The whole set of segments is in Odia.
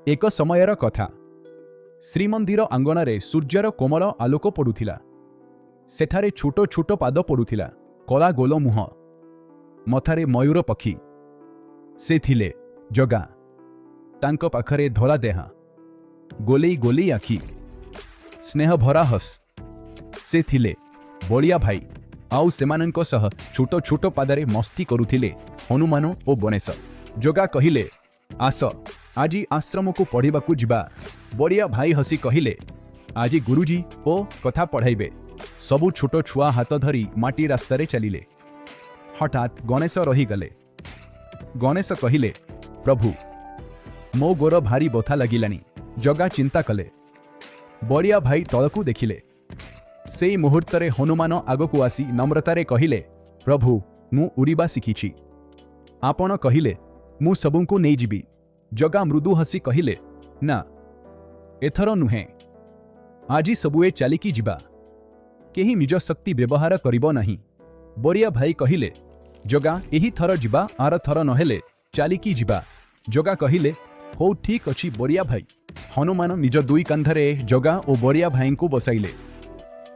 ଏକ ସମୟର କଥା। ଶ୍ରୀମନ୍ଦିର ଆଙ୍ଗଣରେ ସୂର୍ଯ୍ୟର କୋମଳ ଆଲୋକ ପଡୁଥିଲା। ସେଠାରେ ଛୋଟ ଛୋଟ ପାଦ ପଡୁଥିଲା, କଳା ଗୋଲ ମୁହଁ, ମଥାରେ ମୟୂର ପକ୍ଷୀ। ସେ ଥିଲେ ଜଗା। ତାଙ୍କ ପାଖରେ ଧଳା ଦେହ, ଗୋଲେଇ ଗୋଲେଇ ଆଖି, ସ୍ନେହ ଭରା ହସ। ସେ ଥିଲେ ବଳିଆ ଭାଇ। ଆଉ ସେମାନଙ୍କ ସହ ଛୋଟ ଛୋଟ ପାଦରେ ମସ୍ତି କରୁଥିଲେ ହନୁମାନ ଓ ଗଣେଶ। ଜଗା କହିଲେ, "ଆସ, ଆଜି ଆଶ୍ରମକୁ ପଢ଼ିବାକୁ ଯିବା।" ବଳିଆ ଭାଇ ହସି କହିଲେ, "ଆଜି ଗୁରୁଜୀ ଓ କଥା ପଢ଼ାଇବେ।" ସବୁ ଛୋଟ ଛୁଆ ହାତ ଧରି ମାଟି ରାସ୍ତାରେ ଚାଲିଲେ। ହଠାତ୍ ଗଣେଶ ରହିଗଲେ। ଗଣେଶ କହିଲେ, "ପ୍ରଭୁ, ମୋ ଗୋଡ଼ ଭାରି ବଥା ଲାଗିଲାଣି।" ଜଗା ଚିନ୍ତା କଲେ। ବଳିଆ ଭାଇ ତଳକୁ ଦେଖିଲେ। ସେଇ ମୁହୂର୍ତ୍ତରେ ହନୁମାନ ଆଗକୁ ଆସି ନମ୍ରତାରେ କହିଲେ, "ପ୍ରଭୁ, ମୁଁ ଉଡ଼ିବା ଶିଖିଛି। ଆପଣ କହିଲେ ମୁଁ ସବୁଙ୍କୁ ନେଇଯିବି।" ଜଗା ମୃଦୁ ହସି କହିଲେ, "ନା, ଏଥର ନୁହେଁ। ଆଜି ସବୁଏ ଚାଲିକି ଯିବା। କେହି ନିଜ ଶକ୍ତି ବ୍ୟବହାର କରିବ ନାହିଁ।" ବଳିଆ ଭାଇ କହିଲେ, "ଜଗା, ଏହି ଥର ଯିବା, ଆର ଥର ନହେଲେ ଚାଲିକି ଯିବା।" ଜଗା କହିଲେ, "ହଉ, ଠିକ୍ ଅଛି ବଳିଆ ଭାଇ।" ହନୁମାନ ନିଜ ଦୁଇ କାନ୍ଧରେ ଜଗା ଓ ବଳିଆ ଭାଇଙ୍କୁ ବସାଇଲେ।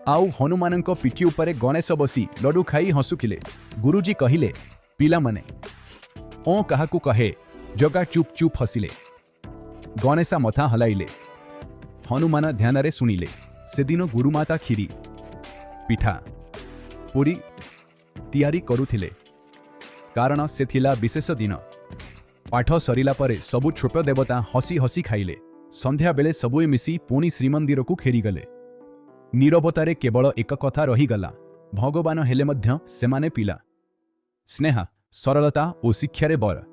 ଆଉ ହନୁମାନଙ୍କ ପିଠି ଉପରେ ଗଣେଶ ବସି ଲଡୁ ଖାଇ ହସୁଥିଲେ। ଗୁରୁଜୀ କହିଲେ, "ପିଲାମାନେ, ଓଁ କାହାକୁ କହେ?" ଜଗା ଚୁପ୍ ଚୁପ୍ ହସିଲେ। ଗଣେଶ ମଥା ହଲାଇଲେ। ହନୁମାନ ଧ୍ୟାନରେ ଶୁଣିଲେ। ସେଦିନ ଗୁରୁମାତା କ୍ଷୀରି, ପିଠା, ପୁରୀ ତିଆରି କରୁଥିଲେ, କାରଣ ସେ ଥିଲା ବିଶେଷ ଦିନ। ପାଠ ସରିଲା ପରେ ସବୁ ଛୋଟ ଦେବତା ହସି ହସି ଖାଇଲେ। ସନ୍ଧ୍ୟାବେଳେ ସବୁଏ ମିଶି ପୁଣି ଶ୍ରୀମନ୍ଦିରକୁ ଫେରିଗଲେ। ନୀରବତାରେ କେବଳ ଏକ କଥା ରହିଗଲା, ଭଗବାନ ହେଲେ ମଧ୍ୟ ସେମାନେ ପିଲା। ସ୍ନେହ, ସରଳତା ଓ ଶିକ୍ଷାରେ ବର।